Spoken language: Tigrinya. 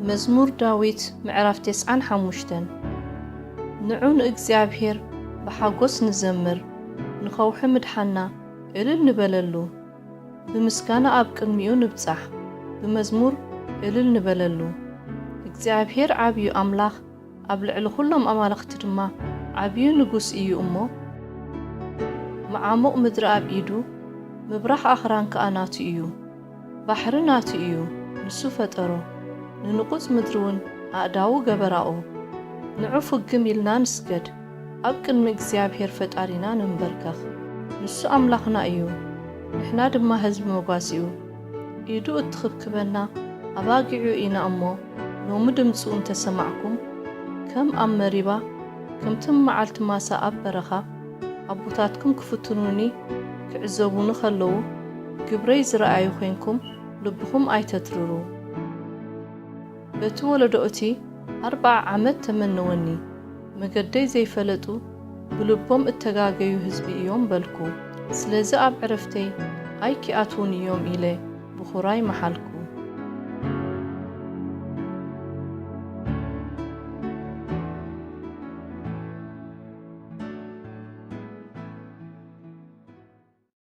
መዝሙር ዳዊት ምዕራፍ ተስዓን ሓሙሽተን። ንዑ ንእግዚኣብሔር ብሓጎስ ንዘምር፣ ንኸውሒ ምድሓና እልል ንበለሉ። ብምስጋና ኣብ ቅድሚኡ ንብጻሕ፣ ብመዝሙር እልል ንበለሉ። እግዚኣብሔር ዓብዩ ኣምላኽ፣ ኣብ ልዕሊ ኹሎም ኣማልኽቲ ድማ ዓብዩ ንጉስ እዩ እሞ፣ መዓሙቕ ምድሪ ኣብ ኢዱ፣ ምብራኽ ኣኽራን ከኣ ናቱ እዩ። ባሕሪ ናቱ እዩ፣ ንሱ ፈጠሮ። ንንቑጽ ምድሪ እውን ኣእዳዉ ገበራኦ። ንዑ ፍግም ኢልና ንስገድ፣ ኣብ ቅድሚ እግዚኣብሔር ፈጣሪና ንንበርከኽ። ንሱ ኣምላኽና እዩ፣ ንሕና ድማ ህዝቢ መጓሲኡ። ኢዱ እትኽብክበና ኣባጊዑ ኢና እሞ፣ ሎሚ ድምፁ እንተሰማዕኩም፣ ከም ኣብ መሪባ፣ ከምቲ መዓልቲ ማሳ ኣብ በረኻ፣ ኣቦታትኩም ክፍትኑኒ ክዕዘቡኒ ከለዉ፣ ግብረይ ዝረኣዩ ኮይንኩም፣ ልብኹም ኣይተትርሩ። በቲ ወለዶ እቲ ኣርብዓ ዓመት ተመነወኒ፣ መገደይ ዘይፈለጡ፣ ብልቦም እተጋገዩ ህዝቢ እዮም በልኩ። ስለዚ ኣብ ዕረፍተይ ኣይኪኣትዉን እዮም ኢለ ብኹራይ መሓልኩ።